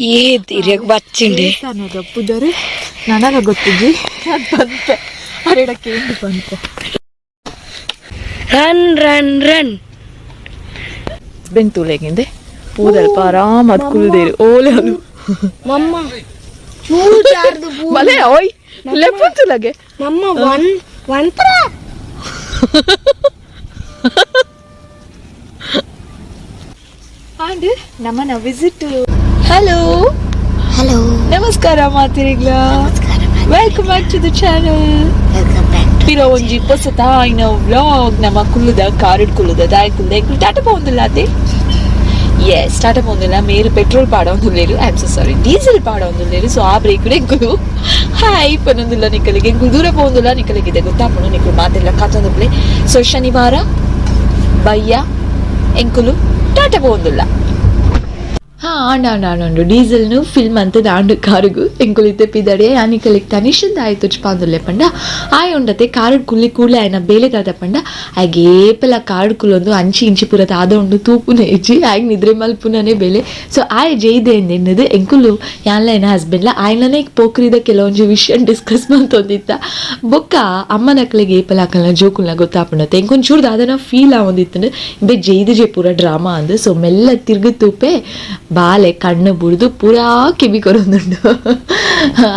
ಏತ್ ಇರೆಗ್ ಬಚ್ಚಿಂಡೆ ದೇವಸ್ಥಾನದ ಪುದರ್ ನನಗ ಗೊತ್ತಿಜ್ಜಿ ಅದು ಬಂತೆ ಅರೆಡಕ್ಕೆ ಎಂದು ಬಂತೆ. Run run run. Husband ತೂಲೆಗಿಂದೆ ಪೂದಲ್ಪ ಆರಾಮ್ ಅದು ಕುಲ್ದೇರು ಓಲೆ ಅದು. ಮಮ್ಮ ಚೂರು ಚಾರ್ದು. ಬಲೆ ಓಯ್ ಲೆಪ್ಪುಂತುಲಗೆ. ಮಮ್ಮ ಒನ್ ಒಂತ್ರ. ಅಂಡ್ ನಮ್ಮನ visit. Hello. Hello. ನಮಸ್ಕಾರ ಮಾತಿರಿಗ್ಲ. Welcome back to the channel. Welcome back. ಪಿರ ಒಂಜಿ ಪೊಸತ ಆಯ್ನ ವ್ಲಾಗ್. ನಮ್ಮ ಕುಲ್ಲುದ ಕಾರುಡ್ ಕುಲ್ಲುದ ದಾಯ ಕುಲ್ಲುದ ಎಂಕುಲು ಟಾಟಾ ಪೋವೊಂದುಲ್ಲ ಅತೆ. ಎಸ್, ಟಾಟಾ ಪೋವೊಂದುಲ್ಲ. ಮೇರು ಪೆಟ್ರೋಲ್ ಪಾಡೊಂದುಲ್ಲೇರು, I am so sorry, diesel ಪಾಡೊಂದುಲ್ಲೇರು. So ಆ ಬ್ರೇಕ್ ಎಂಕುಲು ಹಾಯ್ ಪನೊಂದುಲ್ಲ ನಿಕಲಿಗೆ. ಎಂಕುಲು ದೂರ ಪೋವೊಂದುಲ್ಲ, ನಿಕಲಿಗೆ ಗೊತ್ತಾಪುಂಡು, ನಿಕುಲು ಮಾತೆಲ್ಲ ಕಾತೊಂದುಪ್ಲೆ. ಸೊ ಶನಿವಾರ ಬಯ್ಯ ಎಂಕುಲು ಟಾಟಾ ಪೋವೊಂದುಲ್ಲ. ಹಾ, ಆಂಡ ಆಂಡ ಆಂಡ ಡೀಸೆಲ್ನು ಫಿಲ್ ಮಂತದ ಆಂಡು ಕಾರುಗು. ಎಂಕುಲಿತ್ತೆ ಪಿದಡೆ ಯಾನಿಕಲಿಕ್ ತನಿಷಂದ ಆಯ್ತು ಪಂಡ ಆಯ್ ಉಂಡತೆ ಕಾರುಡ್ ಕುಲ್ಲಿ ಕೂಲೆ ಆಯ್ನ ಬೇಲೆ ದಾದ ಪಂಡ ಆಯ್ಗೆ ಏಪಲ ಕಾರುಡ್ ಕುಲ್ಲೊಂದು ಅಂಚಿ ಇಂಚಿ ಪೂರ ದಾದ ಉಂಡು ತೂಪುನ ಇಜ್ಜಿ, ಆಯ್ಗೆ ನಿದ್ರೆ ಮಲ್ಪುನನೆ ಬೇಲೆ. ಸೊ ಆಯ್ ಜೈದೆ ಎಂದೆನ್ನದು ಎಂಕುಲು ಯಾನ್ಲ ಏನ ಹಸ್ಬೆಂಡ್ಲ ಆಯ್ನನೇ ಪೋಖ್ರಿದ ಕೆಲವೊಂಜಿ ವಿಷಯ ಡಿಸ್ಕಸ್ ಮಂತೊಂದಿತ್ತ. ಬೊಕ್ಕ ಅಮ್ಮನಕ್ಲೆಗೆ ಏಪಲ ಅಕಲ್ನ ಜೋಕುಲ್ನ ಗೊತ್ತಾಪುಂಡತೆ. ಎಂಕೊಂಚೂರು ದಾದನ ಫೀಲ್ ಆವೊಂದಿತ್ತು, ಇಂಬೆ ಜೈದು ಜೆ ಪೂರ ಡ್ರಾಮಾ ಅಂದು. ಸೊ ಮೆಲ್ಲ ತಿರುಗು ತೂಪೆ, ಬಾಲೆ ಕಣ್ಣು ಬುಡ್ದು ಪೂರಾ ಕಿವಿ ಕೊರೊಂದುಂಡು.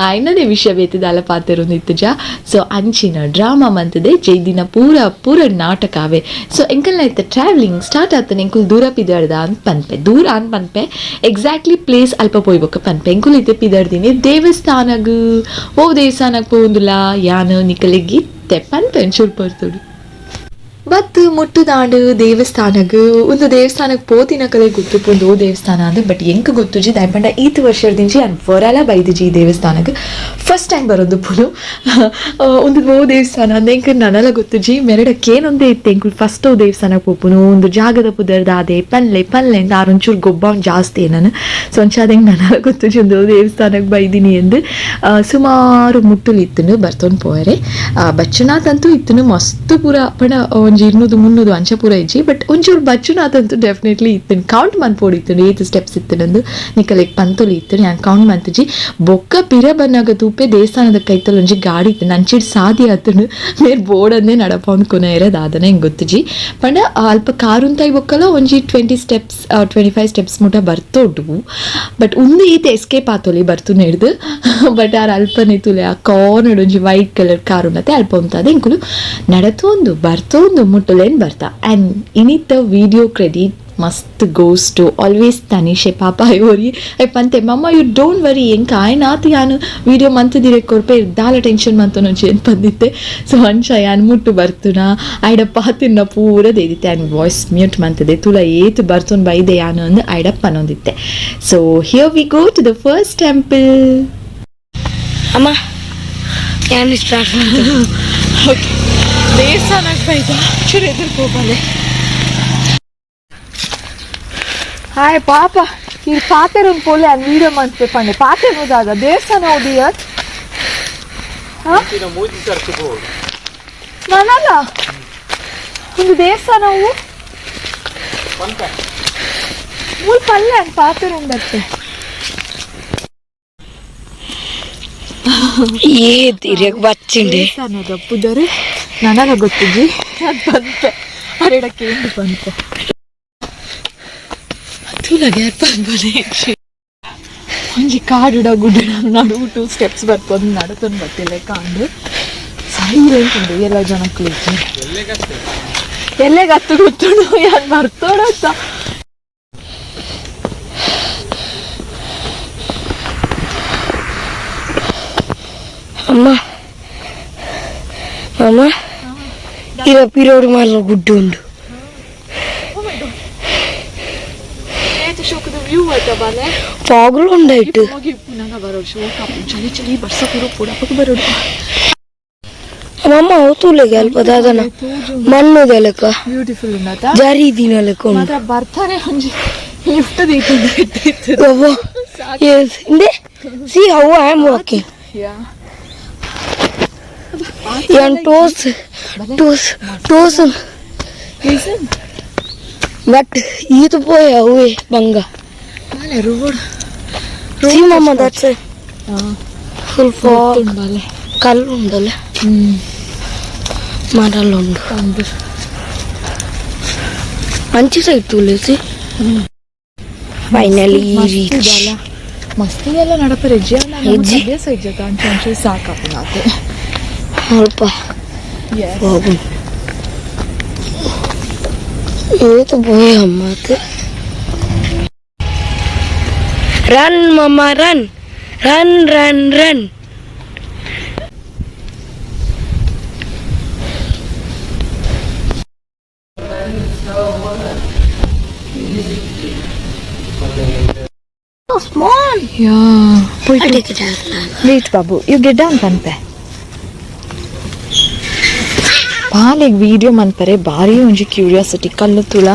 ಆಯ್ನನೇ ವಿಷಯ ಬೇತಿದಾಲ ಪಾತೆರೊಂದಿತ್ತುಜ. ಸೊ ಅಂಚಿನ ಡ್ರಾಮಾ ಮಂತದೆ ಜೈದಿನ ಪೂರ ಪೂರ ನಾಟಕ ಅವೆ. ಸೊ ಎಂಕಲ್ನ ಇತ್ತ ಟ್ರಾವೆಲಿಂಗ್ ಸ್ಟಾರ್ಟ್ ಆತನೆ. ಎಂಕುಲು ದೂರ ಪಿದಾಡ್ದ ಅಂತ ಪನ್ಪೆ, ದೂರ ಅಂತ ಪನ್ಪೆ, ಎಕ್ಸಾಕ್ಟ್ಲಿ ಪ್ಲೇಸ್ ಅಲ್ಪ ಪೋಯ್ಬೊಕ್ಕ ಪನ್ಪೆ. ಎಂಕುಲು ಇತ್ತೆ ಪಿದಾಡ್ದಿನಿ ದೇವಸ್ಥಾನಗ್. ಓ ದೇವಸ್ಥಾನಕ್ ಪೋಂದುಲ್ಲ ಯಾನ್ ನಿಕಲಿಗಿತ್ತೆ ಪನ್ಪೆ ಒಂಚೂರು ಪೊರ್ತುಡು. ಬತ್ ಮುಟ್ಟುದಾಂಡು ದೇವಸ್ಥಾನಗ್. ಒಂದು ದೇವಸ್ಥಾನಕ್ಕೆ ಪೋತಿನಕಲೆ ಗೊತ್ತುಪುಂಡು ಓ ದೇವಸ್ಥಾನ ಅಂದ್. ಬಟ್ ಎಂಕ್ ಗೊತ್ತುಜಿ, ದಾಯೆ ಈತ್ ವರ್ಷದಿಂಚಿ ಯಾನ್ ವರಲ ಬೈದಿಜಿ ಈ ದೇವಸ್ಥಾನಗ್. ಫಸ್ಟ್ ಟೈಮ್ ಬರೋದು ಪುನು. ಒಂದು ಓ ದೇವಸ್ಥಾನ ಅಂದ್ ಎಂಕ್ ನನಲ ಗೊತ್ತುಜಿ. ಮೆರಡ ಕೇನೊಂದೇ ಇತ್ತೆ ಎಂಕುಲು ಫಸ್ಟ್ ಓ ದೇವಸ್ಥಾನಕ್ಕೆ ಪೋಪುನು, ಒಂದು ಜಾಗದ ಪುದರ್ದ ಅದೇ ಪನ್ಲೆ ಪನ್ಲೆ ಅಂದ್. ಆರ್ ಒಂಚೂರು ಗೊಬ್ಬ ಜಾಸ್ತಿ ನಾನು. ಸೊ ಅಂಚಾದ ಎಂಕ್ ನನಲ ಗೊತ್ತುಜಿ ಒಂದು ದೇವಸ್ಥಾನಕ್ಕೆ ಬೈದಿನಿ ಎಂದು. ಸುಮಾರು ಮುಟ್ಟುಲು ಇತ್ತುನು ಬರ್ತೊಂದು ಪೋಯರೆ. ಬಚ್ಚುನಾಥ್ ಇತ್ತುನು ಮಸ್ತ್ ಪೂರ ಪಂಡ ಒಂಜಿ 200 300 ಅಂಚ ಪೂರ ಇಜ್ಜಿ, ಬಟ್ ಒಂಚೂರು ಬಚ್ಚುನಾಥ್ ಡೆಫಿನೆಟ್ಲಿ ಇತ್ತುನು. ಕೌಂಟ್ ಮನ್ಪೊಡು ಇತ್ತುನು ಏತ್ ಸ್ಟೆಪ್ಸ್ ಇತ್ತುನಂದು. ನಿಕಲೆಗ್ ಪಂತೊಲಿ ಇತ್ತುನು, ಯಾನ್ ಕೌಂಟ್ ಮಂತುಜಿ. ಬೊಕ್ಕ ಪಿರ ಬನ್ನಾಗ ತೂಪೆ, ದೇವಸ್ಥಾನದ ಕೈತಲ್ ಒಂಜಿ ಗಾಡಿ ಇತ್ತು, ನಂಚಿಡ್ ಸಾದಿ ಆತುಂಡು. ಮೇರ್ ಬೋಡಂದೇ ನಡಪೊಂದು ಕೊನೊಯೆರೆ ದಾದನ ಎಂಕ್ ಗೊತ್ತುಜಿ. ಪಂಡ ಅಲ್ಪ ಕಾರುಂತಾಯಿ ಬೊಕ್ಕಲ ಒಂಜಿ 20 ಸ್ಟೆಪ್ಸ್, 25 ಸ್ಟೆಪ್ಸ್ ಮುಟ ಬರ್ತೊಡು. ಬಟ್ ಉಂದು ಈತ ಎಸ್ಕೇಪ್ ಆತೊಲಿ ಬರ್ತುನ ಹಿಡ್ದು. ಬಟ್ ಆರ್ ಅಲ್ಪನೆ ತೂಲೆ, ಆ ಕಾರ್ನರ್ ಒಂಜಿ white colour car ಉಂಡತೆ, ಅಲ್ಪ ಉಂತಾದ. ಎಂಕುಲು ನಡತೊಂದು ಬರ್ತೊಂದು ಮುಟ್ಟುಲೇನ್ ಬರ್ತಾ. ಆ್ಯಂಡ್ ಇನಿತ ವಿಡಿಯೋ ಕ್ರೆಡಿಟ್ ಮಸ್ತ್ goes to always ತನಿಷೆ. ಪಾಪ ಒರಿ I ಪಂತೆ, ಮಮ್ಮ you don't worry, ಎಂಕ್ ಆಯ್ನಾತ್ ಯಾನು ವಿಡಿಯೋ ಮಂತುದಿರೆ ಕೊರ್ಪೆ, ದಾಲ ಟೆನ್ಷನ್ ಮಂತೊನೊಂಜಿ ಏನ್ ಪಂದಿತ್ತೆ. ಸೊ ಅಂಚ ಯಾನ್ ಮುಟ್ಟು ಬರ್ತುನ ಐಡ ಪಾತಿನ ಪೂರ ದೇದಿತ್ತೆ. ಆ್ಯಂಡ್ ವಾಯ್ಸ್ ಮ್ಯೂಟ್ ಮಂತದೆ, ತುಲ ಏತ್ ಬರ್ತೊಂದು ಬೈದೆ ಯಾನು ಅಂದ್ idea ಪನೊಂದಿತ್ತೆ. So here we go to the first temple. ಅಮ್ಮ, ಯಾನ್ ಸ್ಟಾರ್ಟ್. ಓಕೆ, ದೇವಸ್ಥಾನಕ್ಕೆ ಬೈದ ಚೂರು ಎದುರು ಪೋಬಾಲೆ. ಹಾಯ್ ಪಾಪ ಈ ಪಾತೆರೊಂದು ಪೋಲೆ ಅನ್ ವೀಡಿಯೋ ಮಂತ್ಪೆ ಪಂಡೆ. ಪಾತೆರ್ ದಾದ ದೇವಸ್ಥಾನ ಓದಿಯತ್ ನಾನಲ್ಲ ಒಂದು ದೇವಸ್ಥಾನವು ಮೂಲ್ ಪಲ್ಲೆ ಅನ್ ಪಾತೆರೊಂದು ಬರ್ತೆ. ಏತ್ ಇರೆಗ್ ಬಚ್ಚಿಂಡೆ. ದೇವಸ್ಥಾನದ ಪುದರ್ ನನಗ ಗೊತ್ತಿಜ್ಜಿ, ಅದು ಬಂತೆ ಅರೆಡಕ್ಕೆ ಎಂದು ಬಂತೆ. ತೂಲಗೆ ಪನ್ಪನೆ ಒಂಜಿ ಕಾಡುಡ ಗುಡ್ಡ ನಡುಟು ಸ್ಟೆಪ್ಸ್ ಬರ್ತೊಂದು ನಡತೊಂದು ಬತ್ತಿಲ್ಲ ಕಾಂಡು. ಸೈಲೆಂಟ್ ಉಂಡು, ಎಲ್ಲ ಜನಕ್ಕೂ ಇಜ್ಜಿ. ಎಲ್ಲೆಗತ್ತು ಗೊತ್ತುಂಡು, ಯಾನ್ ಬರ್ತೋಡತ್ತ. ಅಮ್ಮ ಅಮ್ಮ, ಇರ ಪಿರೋಡು ಮಲ್ಲ ಗುಡ್ಡು ಉಂಡು. ಶೋಕದ ವ್ಯೂ ಆಯ್ತಾ ಬಾಲೆ. ಫಾಗುಲು ಉಂಡಾಯ್ತು. ಪುನಃ ಬರೋಡು, ಶೋಕ ಚಳಿ ಚಳಿ ಬರ್ಸ ಪೂರ ಪುಡಪಕ್ಕೆ ಬರೋಡು. ಅಮ್ಮ, ಅವು ತೂಲೆಗೆ ಅಲ್ಪ ದಾದನ ಮಣ್ಣು ಲೆಕ್ಕ. ಬ್ಯೂಟಿಫುಲ್ ಉಂಡಾತ. ಜಾರಿ ದಿನ ಲೆಕ್ಕ ಉಂಡು. ಮಾತ್ರ ಬರ್ತಾನೆ ಒಂಜಿ ಲಿಫ್ಟ್ ದೀತು. Yes, ಇಂದೆ see how I am walking. Yeah. ಯಾನ್ toes toes toes. But ಈತ ಪೋಯ ಅವೇ ಬಂಗ. ಬಾಲೆ, road See mamma, that's it. Full fog. ಬಾಲೆ. ಕಲ್ಲು ಉಂಡಲ್ಲ, ಮರలు ಉಂಡು. ಅಂದು. మంచి ಸೈಡ್ ತುಳಸಿ. Finally reach. ಮಸ್ತ್ ಎಲ್ಲ ನಡಪರೆ. ಇಜ್ಜಿ. ಅಭ್ಯಾಸ ಇಜ್ಜತ, ಅಂಚೆ ಅಂಚೆ ಸಾಕಾಪುನಾತೆ. ಅಲ್ಪ ಹೋಗು. ಏತು ಬೋಯ್ ಅಮ್ಮತ್ತೆ. Run mamma, run run run run. Small. Yeah. Wait Babu, you get down ಪನ್ಪೆ. ಬಾಲೆಗ್ video ಮನ್ಪರೆ ಬಾರಿ ಒಂಜಿ ಕ್ಯೂರಿಯಾಸಿಟಿ. ಕಲ್ಲು ತುಳ,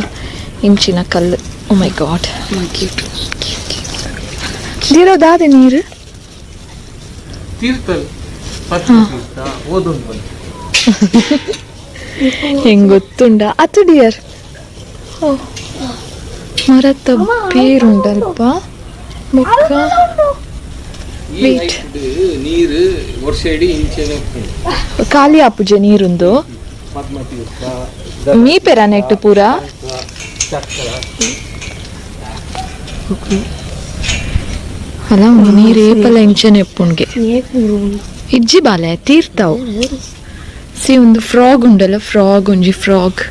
ಇಂಚಿನ ಕಲ್ಲು. ಓ ಮೈ ಗಾಡ್! ನೀರು ದಾದೆ ನೀರು? ತೀರ್ಥಲ್ ಪಚ್ಚ ತೀರ್ಥ ಓದೊಂದು ಬಂತು. ಹೆಂಗ್ ಗೊತ್ತುಂಡ ಅತು ಡಿಯರ್? ಓ, ಮರತ್ತ ಬೇರುಂಡಲ್ಪ ಬೊಕ್ಕ ಈ Wait. height ನೀರು ವರ್ಷ ಇಡೀ ಇಂಚೆನೆ ಉಪ್ಪುಂಡು. ಖಾಲಿ ಆಪುಜೆ ನೀರುಂದು. ಪದ್ಮ ತೀರ್ಥ. ಮೀ ಪೆರ ನೆಟ್ಟು ಪೂರ. ಚಕ್ರ. ಅಲ್ಲ, ಒಂದು ನೀರು ಏಪಲ ಇಂಚೆನೆ ಉಪ್ಪುಂಡ್ಗೆ. ಇಜ್ಜಿ ಬಾಲೆ, ತೀರ್ಥವು. ಸಿ, ಒಂದು ಫ್ರಾಗ್ ಉಂಡಲ್ಲ, ಫ್ರಾಗ್, ಒಂಜಿ ಫ್ರಾಗ್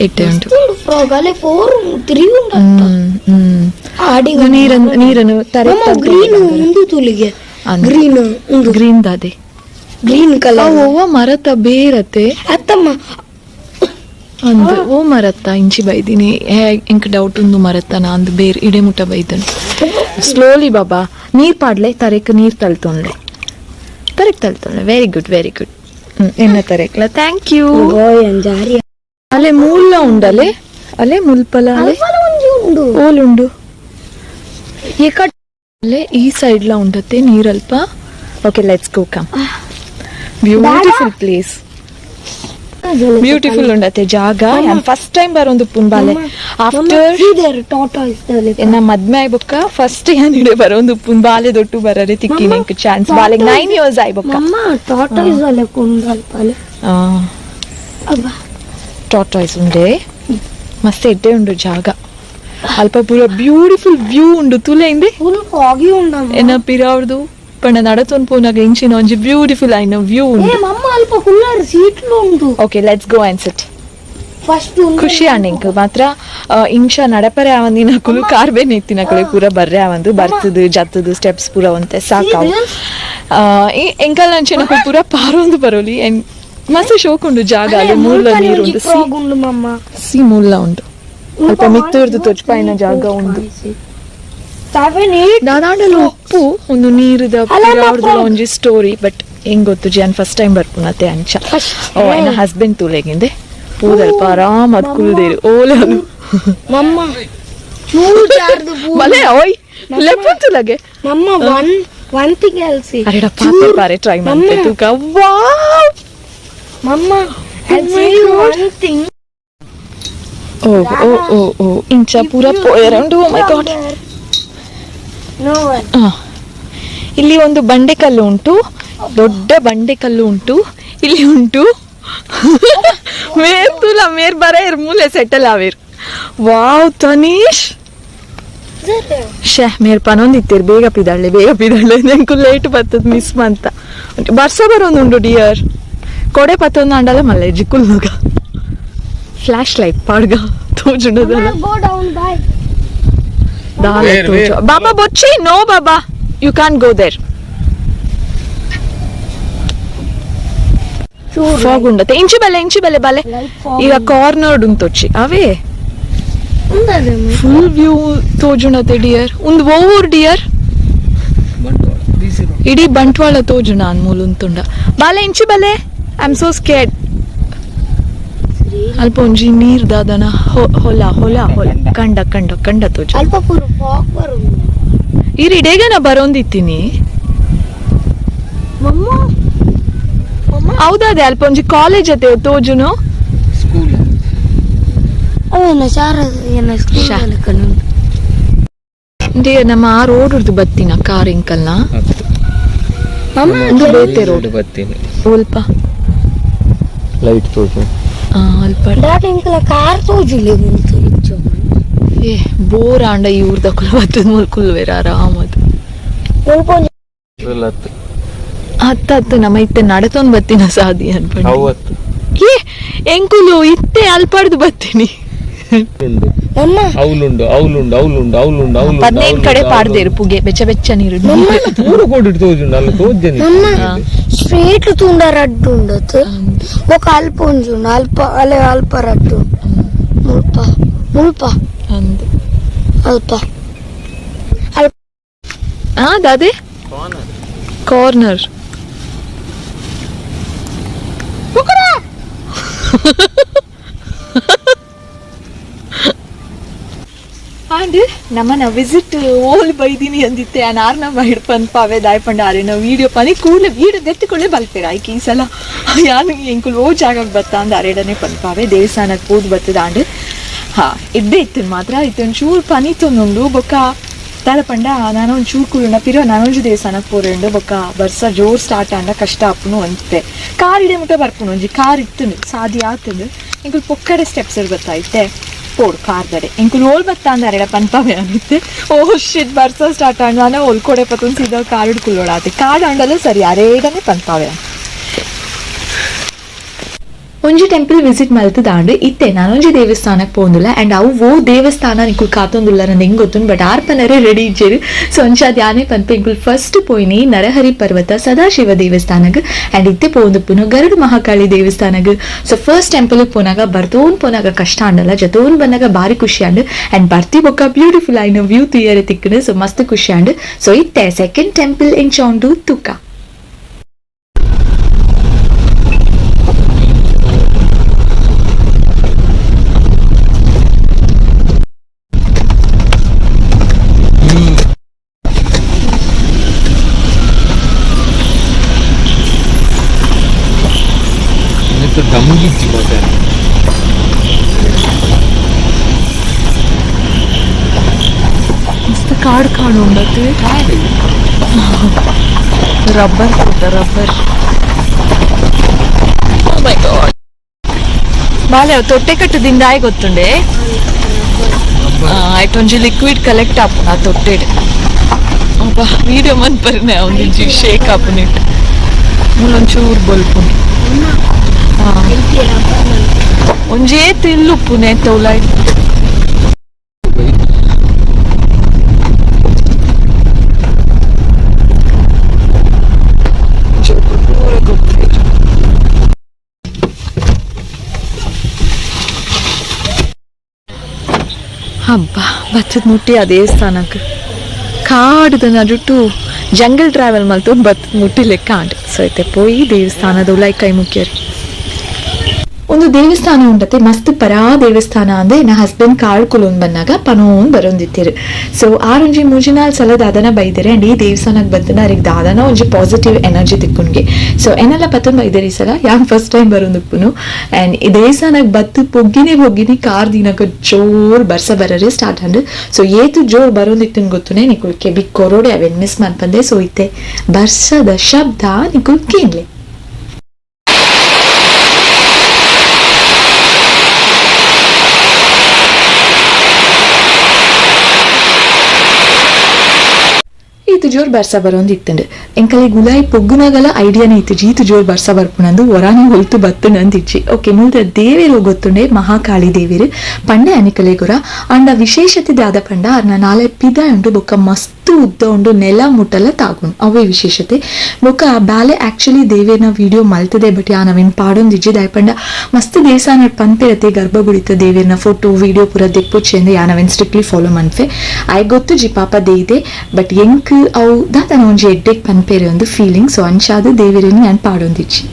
ಎಡ್ಡೆ ಉಂಟು. ಫ್ರಾಗ್ ಅಲ್ಲೇ ಫೋರ್ ತ್ರೀ ಉಂಟು. ಹ್ಮ್ ಹ್ಮ್ ಆಡಿ. ಇದು ನೀರನ್ನು ನೀರನ್ನು ತರೆ. ಗ್ರೀನ್ ಉಂಡು ತುಲಿಗೆ, ಗ್ರೀನ್ ಉಂಡು. ಗ್ರೀನ್ ದಾದೆ? Green colour. ಓವ ಮರತ ಬೇರತೆ? ಅತ್ತಮ್ಮ. ಅಂದ್, ಓ ಮರತ್ತ ಇಂಚಿ ಬೈದಿನಿ. ಎಂಕ್ ಡೌಟ್ ಉಂದು ಮರತ್ತನ ಅಂದ್, ಬೇರ್ ಇಡೆ ಮುಟ್ಟ ಬೈದನು. ಸ್ಲೋಲಿ ಬಾಬಾ, ನೀರ್ ಪಾಡ್ಲೆ, ತರೆಕ್ ನೀರ್ ತಲ್ತೊಂಡ್ಲೆ, ತರೆಕ್ ತಲ್ತೊಂಡ್ಲೆ. Very good, very good. ಎನ್ನ ತರೆಕ್ಲ thank you. ಜಾರಿ. ಅಲೆ ಮೂಲ ಉಂಡಲೆ, ಅಲೆ ಮುಲ್ಪಲ ಅಲೆ. ಒಂಜಿ ಉಂಡು. ಓಲುಂಡು? ಈ ಕಡೆ. ಅಲ್ಲೇ ಈ ಸೈಡ್ಲ ಉಂಡತ್ತೆ ನೀರಲ್ಪ. Okay, let's go, come. Beautiful place, beautiful ಉಂಡತ್ತೆ ಜಾಗ. ಫಸ್ಟ್ ಟೈಮ್ ಬರೋದು ಪುನ್ಬಾಲೆ ಆಫ್ಟರ್ ಟಾಟಾಯ್ಸ್. ಎನ್ನ ಮದ್ಮೆ ಆಯ್ಬೊಕ್ಕ ಫಸ್ಟ್ ಯಾನ್ ಇಡೆ ಬರೋದು ಪುನ್ ಬಾಲೆ ದೊಟ್ಟು ಬರರೆ ತಿಕ್ಕಿನ ಎಂಕ್ ಚಾನ್ಸ್. ಬಾಲೆಗ್ 9 ಇಯರ್ಸ್ ಆಯ್ಬೊಕ್ಕ. ಮಮ್ಮ, ಟಾಟಾಯ್ಸ್ ಅಲ್ಲ ಉಂಡು ಅಲ್ಪ ಅಬ್ಬಾ. ಟಾಟಾಯ್ಸ್ ಉಂಡೆ, ಮಸ್ತ್ ಎಡ್ಡೆ ಉಂಡು ಜಾಗ. ಅಲ್ಪ ಪೂರ ಬ್ಯೂಟಿಫುಲ್ ವ್ಯೂ ಉಂಡು ತುಲೆ ಇಂದೆ. ಫುಲ್ ಫಾಗಿ ಉಂಡಮ್ಮ. ಎನ್ನ ಪಿರಾವ್ದು ಪಂಡ ನಡತೊಂದು ಪೋನಾಗ ಇಂಚಿನ ಒಂಜಿ ಬ್ಯೂಟಿಫುಲ್ ಆಯ್ನ ವ್ಯೂ ಏ ಉಂಡು. ಮಮ್ಮ, ಅಲ್ಪ ಕುಲ್ಲರ್ ಸೀಟ್ಲು ಉಂಡು. Okay, let's go and sit. First. ಖುಷಿ ಆಂಡ್ ಮಾತ್ರ. ಇಂಚ ನಡಪರೆ ಆವಂದಿನಕುಲು ಕಾರ್ ಬೇನೆ ಇತ್ತಿನಕುಲು ಪೂರ ಬರ್ರೆ ಆವಂದು, ಬರ್ತದು ಜತ್ತದು ಸ್ಟೆಪ್ಸ್ ಪೂರ ಒಂತೆ ಸಾಕಾವು. ಎಂಕಲ್ ಅಂಚಿನಕುಲು ಪೂರ ಪಾರೊಂದು ಬರೋಲಿ. ಅಂಡ್ ಮಸ್ತ್ ಶೋಕ್ ಉಂಡು ಜಾಗ. ಅಲ್ಲಿ ಮೂಲ ನೀರು ಉಂಡು. ಸಿ. ಉಂಡು ಮಮ್ಮ. ಸಿ, ಮೂಲ ಉಂಟು. ಅಲ್ಪ ಮಿತ್ತೂರ್ದು ತೊಜ್ಪಾಯಿನ ಜಾಗ ಉಂಡು. 7 8. ದಾದಾಂಡಲ ಉಪ್ಪು ಒಂದು ನೀರುದ ಅಲ್ಲ, ಯಾವ್ದಲ್ಲ ಒಂಜಿ ಸ್ಟೋರಿ. ಬಟ್ ಹೆಂಗ್ ಗೊತ್ತು, ಜಿಯಾನ್ ಫಸ್ಟ್ ಟೈಮ್ ಬರ್ಪುನತೆ ಅಂಚ. ಓ, ಎನ್ನ ಹಸ್ಬೆಂಡ್ ತೂಲೆಗಿಂದೆ ಪೂದಲ್ಪ ಆರಾಮ್ ಅದ್ ಕುಲ್ದೇರು ಓಲೆ ಅದು. ಮಮ್ಮ, ಚೂರು ಜಾರ್ದು. ಬಲೆ ಓಯ್ ಲೆಪ್ಪುಂತುಲಗೆ. ಮಮ್ಮ, one one thing ಎಲ್ಸಿ. ಅರೆಡ ಪಾತೆ ಪಾರೆ ಟ್ರೈ ಮಾಡ್ತೆ ತೂಕ. ವಾವ್! ಮಮ್ಮ, I'll my say you God. One thing. ಓ ಓ ಓ ಓ, ಇಂಚ ಪೂರ ಪೋಯರೆ ಉಂಡು. ಓ ಮೈ god! No one. ಇಲ್ಲಿ ಒಂದು ಬಂಡೆಕಲ್ಲು ಉಂಟು, ದೊಡ್ಡ ಬಂಡೆಕಲ್ಲು ಉಂಟು ಇಲ್ಲಿ ಉಂಟು. ಮೇರ್ ತುಲ ಮೇರ್ ಬರ ಮೂಲೆ ಸೆಟಲ್ ಆವೇರ್. ವಾವ್ ತನೀಶ್! ಶೇ, ಮೇರ್ ಪನೊಂದಿತ್ತೀರ್, ಬೇಗ ಪಿದಾಳ್ಳೆ, ಬೇಗ ಪಿದಾಳ್ಳೆ, ನಂಕು ಲೇಟ್ ಬರ್ತದ ಮಿಸ್ ಮಂತ. ಬರ್ಸ ಬರೋದುಂಡು ಡಿಯರ್. ಕೊಡೆ ಪತ್ತೊಂದು ಅಂಡಲ ಮಲ್ಲೆ ಜಿಕ್ಕುಲ್ನುಗ. ಫ್ಲಾಶ್ ಲೈಟ್ ಪಾಡ್ಗ ತೋಜುಂಡದಲ್ಲ. Go down, bye. ದಾಲ Where, ತೋಜು. Where? Baba ಬೊಚ್ಚಿ, no Baba, you can go there. Fog ಉಂಡತೆ. ಇಂಚಿ ಬಲೆ, ಇಂಚಿ ಬಲೆ ಬಲೆ. ಈಗ ಕಾರ್ನರ್ಡ್ ಉಂತೊಚ್ಚಿ ಅವೇ. ಫುಲ್ ವ್ಯೂ ತೋಜುಣತೆ ಡಿಯರ್. ಒಂದು ಓವರ್ ಡಿಯರ್. ಬಂಟ್ವಾಳ ಬಿಸಿ. ಇಡೀ ಬಂಟ್ವಾಳ ತೋಜುಣ ಅನ್ ಮೂಲುಂತುಂಡ. ಬಾಲೆ, ಇಂಚಿ ಬಲೆ. I am so scared. ಅಲ್ಪ ಒಂಜಿ ನೀರ್ ದಾದನ ಹೊಲ ಹೊಲ ಹೊಲ, ಕಂಡ ಕಂಡ ಕಂಡ ತೋಜ. ಅಲ್ಪ ಪೂರ ಫಾಗ್ ಬರುಂಡು. ಈ ಇಡೇಗನ ಬರೋಂದಿತ್ತೀನಿ. ಮಮ್ಮ, ಮಮ್ಮ. ಹೌದಾದೆ, ಅಲ್ಪ ಒಂಜಿ ಕಾಲೇಜ್ ಅತೆ ತೋಜುನು. ಸ್ಕೂಲ್. ಅವನ ಶಾರ ಏನ ಶಾ. ಸ್ಕೂಲ್ ಕಣ್ಣು. ನಮ್ಮ ಆ ರೋಡ್ ಉರ್ದು ಬತ್ತಿನ ಕಾರ್ ಇಂಕಲ್ನ ಒಂದು ಬೇತೆ ರೋಡ್ ಬತ್ತೀನಿ ಒಲ್ಪ ಲೈಟ್ ತೋಜು. ಅಲ್ಪ. ಇಂಕಲ ಕಾರ್ ತೋಜುಲಿ ಉಂತು ಇಚ್ಚು. ಏ ಬೋರ್ ಆಂಡ ಈ ಊರ್ದ ಕುಲ ಬತ್ತದ ಮೂಲ ಕುಲ್ವೇರ ಆರಾಮದು. ಮುಲ್ಪ ಒಂಜಿ. ಅತ್ತು. ಅತ್ತ ಅತ್ತ ನಮ್ಮ ಇತ್ತೆ ನಡತೊಂದು ಬತ್ತಿನ ಸಾದಿ ಅನ್ಪಂಡು. ಅವತ್ತು. ಏ ಎಂಕುಲು ಇತ್ತೆ ಅಲ್ಪಾಡ್ದು ಬತ್ತೀನಿ. ಉಂಡು. ನಮ್ಮ. ಅವಲುಂಡು ಅವಲುಂಡು ಅವಲುಂಡು ಅವಲುಂಡು ಅವಲುಂಡು. 15 ಕಡೆ ಪಾಡ್ದೇರು ಪುಗೆ ಬೆಚ್ಚ ಬೆಚ್ಚ ನೀರು. ಪೂರ ಕೋಡಿಟ್ಟು ತೋಜುಂಡು ಅಲ್ಲ ತೋಜ್ಜನಿ. ಸ್ಟ್ರೇಟ್ ತುಂಡ ರಡ್ಡು ಉಂಡತ್ತು ಬೊಕ ಅಲ್ಪ ಒಂಜಿ ಉಂಡು ಅಲ್ಪ ಅಲೆ ಅಲ್ಪ ರಡ್ಡು ಮುಲ್ಪ ಮುಲ್ಪ. ಅಂದ್. ಅಲ್ಪ ಅಲ್ಪ. ಆ ದಾದೆ ಕಾರ್ನರ್. ಆಂಡ್ ನಮ್ಮನ ವಿಸಿಟ್ ಓಲ್ ಬೈದಿನಿ ಅಂದಿತ್ತೆ ಆರ್ನ ಹಿಡ್ಪನ್ ಪಾವೆ ದಾಯ್ ಪಂಡ ಆರೇನ ವೀಡಿಯೋ ಪನಿ ಕೂಡಲೇ ವೀಡಿಯೋ ದೆತ್ತುಕೊಳ್ಳೆ ಬಲ್ಪೇರ ಆಯ್ಕೆ ಈ ಸಲ ಯಾನು ಎಂಕುಲು ಓ ಜಾಗಕ್ಕೆ ಬತ್ತ ಅಂದ ಅರೇಡನೆ ಪನ್ಪಾವೆ ದೇವಸ್ಥಾನಕ್ಕೆ ಪೋದು ಬತ್ತದ ಆಂಡ್ ಹಾ ಇದ್ದೇ ಇತ್ತು ಮಾತ್ರ ಇತ್ತು ಒಂಚೂರು ಪನಿ ತೊಂದುಂಡು ಬೊಕ್ಕ ದಾದ ಪಂಡ ನಾನು ಒಂಚೂರು ಕುಳ್ಳುಂಡ ಪಿರೋ ನಾನೊಂಜಿ ದೇವಸ್ಥಾನಕ್ಕೆ ಪೋರೆಂಡು ಬೊಕ್ಕ ಬರ್ಸ ಜೋರ್ ಸ್ಟಾರ್ಟ್ ಆಂಡ ಕಷ್ಟ ಆಪುನು ಅಂತೆ ಕಾರ್ ಇಡೆ ಮುಟ್ಟ ಬರ್ಪುನು ಒಂಜಿ ಕಾರ್ ಇತ್ತುಂಡು ಸಾದಿ ಆತುಂಡು ಎಂಕುಲು ಪೊಕ್ಕಡೆ ಸ್ಟೆಪ್ಸ್ ಗೊತ್ತಾಯ್ತೆ ಪೋಡು ಕಾರ್ ದಡೆ ಎಂಕುಲು ಓಲ್ ಬತ್ತ ಅಂದ ಅರೆಡ ಪನ್ಪವೆ ಅನಿತ್ತೆ. ಓ ಶಿಟ್ ಬರ್ಸ ಸ್ಟಾರ್ಟ್ ಆಂಡ ನಾನು ಒಲ್ಕೊಡೆ ಪತ್ತೊಂದು ಸೀದಾ ಕಾರ್ ಹಿಡ್ಕೊಳ್ಳೋಣ ಆತೆ ಕಾಡ್ ಆಂಡಲ್ಲ ಸರಿ ಅರೇಡನೆ ಪನ್ಪಾವೆ. ಒಂಜಿ ಟೆಂಪಲ್ ವಿಸಿಟ್ ಮಲ್ತದಾಂಡ್ ಇತ್ತೆ ನಾನೊಂಜಿ ದೇವಸ್ಥಾನಕ್ಕೆ ಪೋಂದುಲ್ಲ ಅಂಡ್ ಅವು ಓ ದೇವಸ್ಥಾನ ನಿಕುಲ್ ಕಾತೊಂದುಲ್ಲ ನಂದು ಹೆಂಗ್ ಗೊತ್ತುಂಡು ಬಟ್ ಆರ್ ಪನರೆ ರೆಡಿ ಇಜ್ಜೆರು. ಸೊ ಅಂಚಾದ್ ಯಾನೆ ಪನ್ಪೆ ಎಂಕುಲ್ ಫಸ್ಟ್ ಪೋಯಿನಿ ನರಹರಿ ಪರ್ವತ ಸದಾಶಿವ ದೇವಸ್ಥಾನಗ್ ಅಂಡ್ ಇತ್ತೆ ಪೋಂದುಪ್ಪುನು ಗರುಡ ಮಹಾಕಾಳಿ ದೇವಸ್ಥಾನಗ್. So first temple ಪೋನಾಗ ಬರ್ತೋನ್ ಪೋನಾಗ ಕಷ್ಟ ಆಂಡಲ್ಲ ಜತೋನ್ ಬಂದಾಗ ಬಾರಿ ಖುಷಿ ಆಂಡ್ ಅಂಡ್ ಬರ್ತಿ ಬೊಕ್ಕ ಬ್ಯೂಟಿಫುಲ್ ಆಯ್ನ ವ್ಯೂ ತುಯರೆ ತಿಕ್ಕುನು. ಸೊ ಮಸ್ತ್ ಖುಷಿ ಆಂಡ್. ಸೊ ಇತ್ತೆ ಸೆಕೆಂಡ್ ಟೆಂಪಲ್ ಎಂಚ ಉಂಡು ತುಕ್ಕ. ದಮ್ಗಿಜ್ಜಿ ಮತ್ತೆ. ಮಸ್ತ್ ಕಾಡು ಕಾಡು ಉಂಡತ್ತು ರಬ್ಬರ್ ತೋಟ ರಬ್ಬರ್. ಬಾಲೆ ಅವು ತೊಟ್ಟೆ ಕಟ್ಟದಿಂದ ಆಯ್ ಗೊತ್ತುಂಡೆ ಆಯ್ತು ಒಂಜಿ ಲಿಕ್ವಿಡ್ ಕಲೆಕ್ಟ್ ಆಪುನ ಆ ತೊಟ್ಟೆಡ್ ಅಬ್ಬಾ ವೀಡಿಯೋ ಮನ್ಪರ್ನೆ ಒಂಜಿ ಶೇಕ್ ಆಪುನಿಟ್ ಮೂಲೊಂಚೂರು ಬೊಲ್ಪುಂಡು ಒಂಜೇ ತಿಲ್ಲುಪ್ಪುನೆ ತೌಲಾಯ್. ಹಬ್ಬ ಬತ್ತದ ಮುಟ್ಟಿ ಆ ದೇವಸ್ಥಾನಕ್ಕೆ ಕಾಡುದ ನಡುಟು ಜಂಗಲ್ ಟ್ರಾವೆಲ್ ಮಲ್ತು ಬತ್ತದ ಮುಟ್ಟಿ ಲೆಕ್ಕ ಆಂಡ್. ಸೊ ಐತೆ ಪೋಯಿ ದೇವಸ್ಥಾನದ ಉಲಾಯ್ ಕೈ ಮುಖ್ಯರು ಒಂದು ದೇವಸ್ಥಾನ ಉಂಡತೆ ಮಸ್ತ್ ಪರಾ ದೇವಸ್ಥಾನ ಅಂದ್ರೆ ನಾ ಹಸ್ಬೆಂಡ್ ಕಾಳು ಕುಲೊಂದು ಬಂದಾಗ ಪನೋನ್ ಬರೋಂದಿತ್ತಿರು. ಸೊ ಆರೊಂಜಿ ಮೂಜಿನಾಲ್ ಸಲ ದಾದನ ಬೈದಿರೆ ಅಂಡ್ ಈ ದೇವಸ್ಥಾನಕ್ಕೆ ಬಂತನ ಅವ್ರಿಗೆ ದಾದನ ಒಂಜಿ ಪಾಸಿಟಿವ್ ಎನರ್ಜಿ ತಿಕ್ಕುನ್ಗೆ. ಸೊ ಎನೆಲ್ಲ ಪತ್ತೊಂದು ಬೈದಿರಿ ಈ ಸಲ ಯಾನ್ ಫಸ್ಟ್ ಟೈಮ್ ಬರೋಂದುಪ್ಪುನು ಅಂಡ್ ಈ ದೇವಸ್ಥಾನಕ್ಕೆ ಬತ್ತು ಪೊಗ್ಗಿನೇ ಪೊಗ್ಗಿನಿ ಕಾರ್ ದಿನಕ್ಕೆ ಜೋರ್ ಬರ್ಸ ಬರರೆ ಸ್ಟಾರ್ಟ್ ಅಂಡ್. ಸೊ ಏತು ಜೋರ್ ಬರೋಂದಿತ್ತು ಗೊತ್ತುನೆ ನಿಕುಲ್ ಕೆಬಿ ಕೊರೋಡೆ ಅವೇನು ಮಿಸ್ ಮಾಡ್ಪಂದೆ. ಸೊ ಇತ್ತೆ ಬರ್ಸದ ಶಬ್ದ ನಿಕುಲ್ ಕೇನ್ಲೆ. ಈತು ಜೋರ್ ಬರ್ಸ ಬರೋಂದಿತ್ತಂಡು ಎಂಕಲೆ ಗುಲಾಯಿ ಪೊಗ್ಗುನಾಗಲ ಐಡಿಯಾನೇ ಇತ್ತು ಜೀತು ಜೋರ್ ಬರ್ಸ ಬರ್ಪುನಂದು ಒರಾನೆ ಹೊಲ್ತು ಬತ್ತುನಂದಿಜ್ಜಿ. ಓಕೆ ಮುಲ್ದ ದೇವೇರು ಗೊತ್ತುಂಡೆ ಮಹಾಕಾಳಿ ದೇವೇರು ಪಂಡೆ ಅನಿಕಲೆ ಗುರ ಅಂಡ ವಿಶೇಷತೆ ದಾದ ಪಂಡ ಅರ್ನ ನಾಲೆ ಪಿದ ಉಂಡು ಬೊಕ್ಕ ಮಸ್ತ್ ಉದ್ದ ಉಂಡು ನೆಲ ಮುಟ್ಟಲ ತಾಗುಂಡು ಅವೇ ವಿಶೇಷತೆ. ಬೊಕ್ಕ ಆ ಬಾಲೆ ಆಕ್ಚುಲಿ ದೇವೇರ್ನ ವಿಡಿಯೋ ಮಲ್ತದೆ ಬಟ್ ಯಾ ನಾವೇನು ಪಾಡೊಂದಿಜ್ಜಿ ದಾಯ್ ಪಂಡ ಮಸ್ತ್ ದೇವಸ್ಥಾನ ಪನ್ಪಿರತೆ ಗರ್ಭಗುಡಿತ ದೇವೇರ್ನ ಫೋಟೋ ವಿಡಿಯೋ ಪೂರ ದೆಪ್ಪುಚ್ಚಿ ಅಂದ್ರೆ ಯಾ ನಾವೇನು ಸ್ಟ್ರಿಕ್ಟ್ಲಿ ಫಾಲೋ ಮನ್ಫೆ ಆಯ್ ಗೊತ್ತು ಜಿ ಪಾಪ ದೇಯಿದೆ ಬಟ್ ಎಂಕ್ ಅವು ದಾದನ ಒಂಜಿ ಎಡ್ಡೆಗ್ ಪನ್ಪೇರೆ ಒಂದು ಫೀಲಿಂಗ್. ಸೊ ಅಂಚಾದ ದೇವೇರನ್ನು ನಾನು ಪಾಡೊಂದಿಜ್ಜಿ.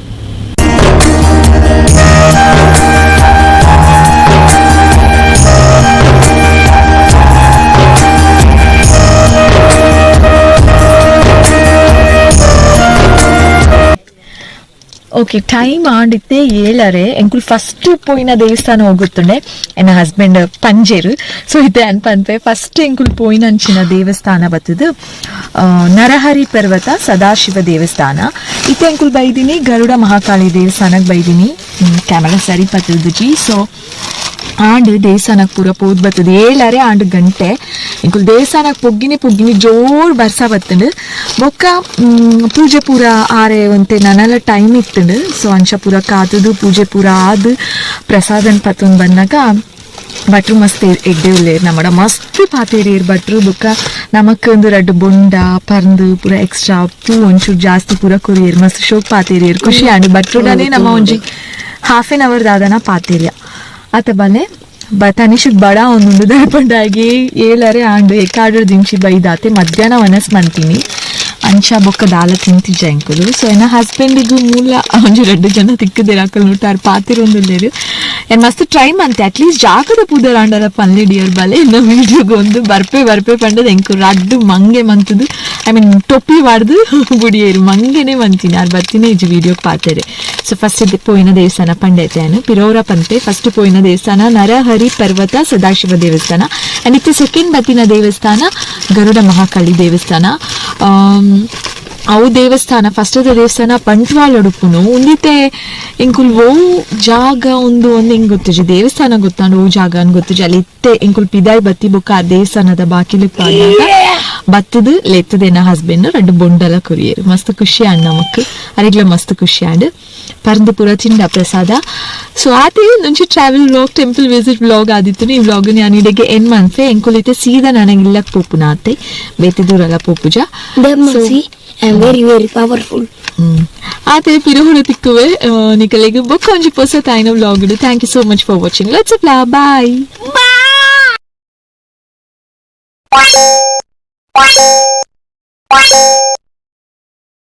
Okay, time ಆಂಡಿತ್ತೆ ಏಳರೆ. ಎಂಕುಲು ಫಸ್ಟ್ ಪೋಯಿನ ದೇವಸ್ಥಾನ ಹೋಗುತ್ತುಂಡೆ. ಎನ್ನ ಹಸ್ಬೆಂಡ್ ಪಂಜೇರು. ಸೊ ಇತ್ತೆ ಅನ್ಪನ್ಪೆ ಫಸ್ಟ್ ಎಂಕುಲು ಪೋಯಿನಂಚಿನ ದೇವಸ್ಥಾನ ಬತ್ತದು ನರಹರಿ ಪರ್ವತ ಸದಾಶಿವ ದೇವಸ್ಥಾನ. ಇತ್ತೆ ಎಂಕುಲು ಬೈದಿನಿ ಗರುಡ ಮಹಾಕಾಳಿ ದೇವಸ್ಥಾನಕ್ಕೆ ಬೈದಿನಿ. ಕ್ಯಾಮರಾ ಸರಿ ಪತ್ತುದುಜಿ. ಸೊ ಆಂಡ್ ದೇವಸ್ಥಾನಕ್ಕೆ ಪೂರ ಪೋದ್ ಬತ್ತದ. ಏಳರೆ ಆಂಡ್ ಗಂಟೆ. ಎಂಕುಲು ದೇವಸ್ಥಾನಕ್ಕೆ ಪೊಗ್ಗಿನಿ ಪೊಗ್ಗಿನಿ ಜೋರ್ ಬರ್ಸ ಬತ್ತಂಡು. ಬೊಕ್ಕ ಪೂಜೆ ಪೂರ ಆರೆ ಒಂತೆ ನನಲ ಟೈಮ್ ಇತ್ತಂಡು. ಸೊ ಅಂಚ ಪೂರ ಕಾತದು ಪೂಜೆ ಪೂರ ಆದ್ ಪ್ರಸಾದನ್ ಪತ್ತೊಂದು ಬಂದಾಗ ಭಟ್ರು ಮಸ್ತ್ ಎಡ್ಡೆ ಉಲ್ಲೇರ್. ನಮ್ಮಡ ಮಸ್ತ್ ಪಾತೇರಿಯರ್ ಭಟ್ರು. ಬೊಕ್ಕ ನಮಕ್ ಒಂದು ರಡ್ಡು ಬೊಂಡ ಪರ್ಂದು ಪೂರ ಎಕ್ಸ್ಟ್ರಾ ಪೂ ಒಂಚೂರು ಜಾಸ್ತಿ ಪೂರ ಕೊರಿಯರ್. ಮಸ್ತ್ ಶೋಕ್ ಪಾತೇರಿಯರ್, ಖುಷಿ ಆಂಡ್. ಭಟ್ರುಡನೆ ನಮ್ಮ ಒಂಜಿ half an hour ದಾದನ ಪಾತೇರಿಯ ಆತ. ಬಲೆ ಬ ತನಿಷಕ್ ಬಡ ಒಂದೊಂದು ದರ್ಪಂಡಾಗಿ. ಏಳರೆ ಆಂಡು, ಎಕ್ಕಾಡರ್ ದಿಂಚಿ ಬೈದಾತೆ. ಮಧ್ಯಾಹ್ನ ವನಸ್ ಮಂತೀನಿ ಅಂಚ ಬೊಕ್ಕ ದಾಲ ತಿಂತಿಜ್ಜ ಎಂಕುಲು. ಸೊ ಎನ್ನ ಹಸ್ಬೆಂಡಿಗೂ ಮೂಲ ಒಂಜಿ ರಡ್ಡು ಜನ ತಿಕ್ಕದಿರ ಅಕಲ್ ನೋಟಾರ್ ಪಾತಿರೊಂದುಲ್ಲೇರು. ಏನ್ ಮಸ್ತ್ ಟ್ರೈ ಮಂತೆ, ಅಟ್ಲೀಸ್ಟ್ ಜಾಗದ ಪೂದರ್ ಆಂಡಲ ಪನ್ಲೆ ಡಿಯರ್ ಬಲೆ ಇನ್ನ ವೀಡಿಯೋಗೆ ಒಂದು ಬರ್ಪೆ ಬರ್ಪೆ ಪಂಡದ. ಎಂಕು ರಡ್ಡು ಮಂಗೆ ಮಂತದು, I mean ಟೊಪ್ಪಿ ವಾಡ್ದು ಬುಡಿಯೇರು ಮಂಗೆನೆ ಮಂತೀನಿ. ಆರ್ ಬರ್ತೀನಿ ಇಜ್ಜಿ ವೀಡಿಯೋಗೆ ಪಾತೆರೆ. ಸೊ ಫಸ್ಟ್ ಪೋಯಿನ ದೇವಸ್ಥಾನ ಪಂಡೈತೆ ಪಿರೋರ ಪಂತೆ. ಫಸ್ಟ್ ಪೋಯಿನ ದೇವಸ್ಥಾನ ನರಹರಿ ಪರ್ವತ ಸದಾಶಿವ ದೇವಸ್ಥಾನ. ಅಂಡ್ ಇತ್ತೆ ಸೆಕೆಂಡ್ ಬತ್ತಿನ ದೇವಸ್ಥಾನ ಗರುಡ ಮಹಾಕಾಳಿ ದೇವಸ್ಥಾನ. ಅವು ದೇವಸ್ಥಾನ ಫಸ್ಟ್ ದೇವಸ್ಥಾನ ಬಂಟ್ವಾಳ ಉಡುಪುನು. ಉಂದಿತೆ ಎಂಕುಲ್ ಓ ಜಾಗ ಒಂದು ಒಂದು ಹೆಂಗ್ ಗೊತ್ತಿಜಿ. ದೇವಸ್ಥಾನ ಗೊತ್ತಾಂಡು, ಓ ಜಾಗ ಅನ್ ಗೊತ್ತಿಜಿ. ಅಲ್ಲಿ ಇತ್ತೆ ಎಂಕುಲ್ ಪಿದಾಯ್ ಬತ್ತಿ ಬೊಕ್ಕ ಆ ದೇವಸ್ಥಾನದ ಬಾಕಿಲು ಪಾಡ್ನಾಗ ಬತ್ತದು ಲೆತ್ತದೇನ ಹಸ್ಬೆಂಡ್ ರಡ್ಡು ಬೊಂಡಲ ಕೊರಿಯರು. ಮಸ್ತ್ ಖುಷಿ ಆಂಡ್ ನಮಕ್, ಅರಿಗ್ಲ ಮಸ್ತ್ ಖುಷಿ ಆಂಡ್. ಪರ್ಂದು ಪೂರ ತಿಂಡ ಪ್ರಸಾದ. ಸೊ ಆತೆ ಒಂಜಿ travel vlog, temple visit vlog ಆದಿತ್ತು. ಈ ವ್ಲಾಗ್ ನಾನು ಇಡೆಗೆ ಎನ್ ಮನ್ಫೆ. ಎಂಕುಲಿತೆ ಸೀದಾ ನನಗೆ ಇಲ್ಲಕ್ ಪೋಪುನ ಆತೆ, ಬೇತೆ ದೂರಲ್ಲ ಪೋಪುಜ. See, I am very very powerful. ಆತೆ ಪಿರುಹುಡು ತಿಕ್ಕುವೆ ನಿಕಲೆಗ್ ಬೊಕ್ಕ ಒಂಜಿ ಪೊಸ ತಾಯಿನ vlog. Thank you so much for watching. Let's bye.